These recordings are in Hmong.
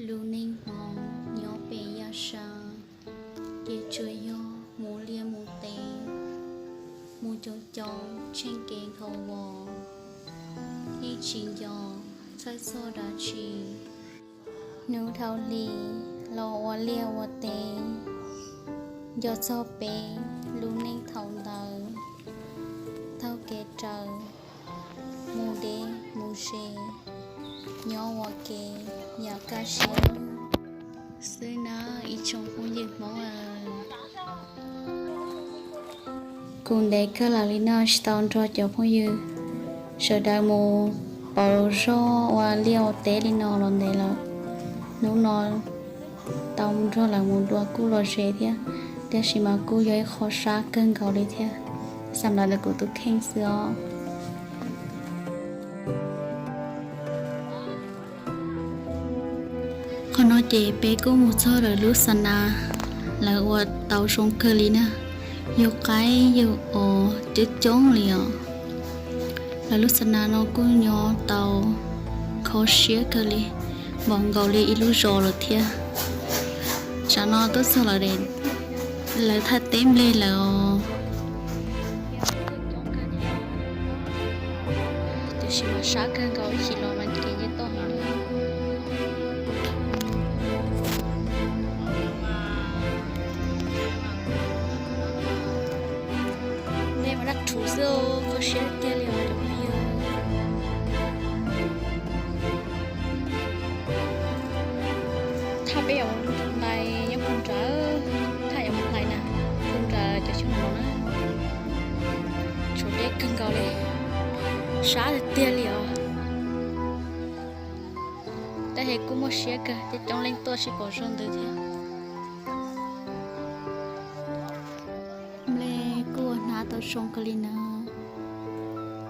Lub neej Hmoob nyob pem yaj saab, ces tsuas yog mus liaj mus teb, mus coob coob tsheej kev nkhaus vos, yeej tsis nco txhawj txog dab tsi. Hnub dhau hli los ua liaj ua teb, nco txog peb lub neej thaum ntawd, taug kev raws, mus deb mus ze, nyob ua ke yam kaj siab xwb na ib tsoom phooj ywg Hmoob aw. Kuv ntev kawg lawm li no tsis tau nrog cov phooj ywg sawv daws mus pauv zog ua liaj ua teb li no los ntev lawm. Hnub no tau nrog lawv mus dua kuj lom zem thiab, tiam sis mas kuj yog ib qho sab kawg nkaus li thiab, xam lawv ntawm kuv tus kheej xwb os. Qhov no ces peb kuj mus txog lawv lub xa nas, lawv ua tau zoo kawg li na, yug qaib yug os coob coob li os. Lawv lub xa nas no kuj nyob tau kho siab kawg li, npaum nkaus li ib lub zos lawm thiab. Tsam no tuaj txog lawv, lawv thaj teb nplej lawm os. Tiam sis mas sab kawg nkaus, ib chim los mas kev nce toj heev. Dej mas daj rhuv xwb, kho siab tiag li os cov phooj ywg. Thaj peb yuav mus hlais nyob puag nrad, thaj yuav mus hlais na, puag nrad cov xyoob mos na. Tshuav deb kawg nkaus li, sab tiag tiag li os. Tab sis kuj muaj siab kawg, coob coob leej tuaj sib pauv zog ntawd thiab. Nplej kuj ua hnav tau zoo kawg li na,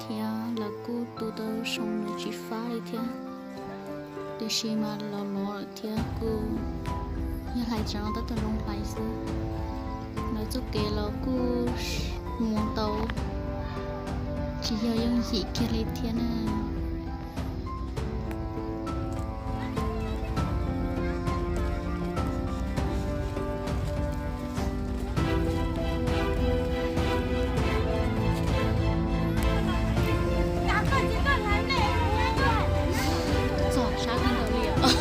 thiab lawv kuj tu tau zoo nws tsis fab li thiab. Tiam sis mas los lov lawm thiab, kuj yog hlais tsam no tab tom zoo hlais xwb. Lawv txoj kev los kuj mus tau tsis yog yooj yim kiag li thiab na. Txog sab kawg nkaus li os.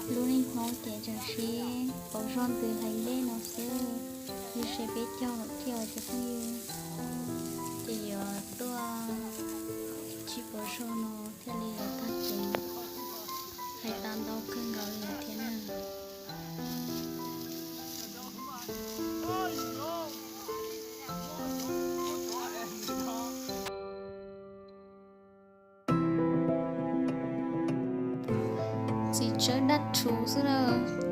Lub neej Hmoob ces tseem sib pauv zog ntws hlais nplej no xwb, yog se peb caug lawm thiab cov phooj ywg, ces yuav tuaj sib pauv zog no thiaj li yuav tag kev, hlais tas ntau kawg nkaus li thiab na. Txiv tsawb daj rhuv xwb na,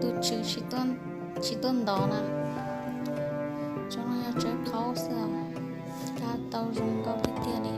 tus tswv tsis tuaj ntov na. Tsob no yog tsawb qaub xwb, kab tau zoo nkauj tiag tiag li.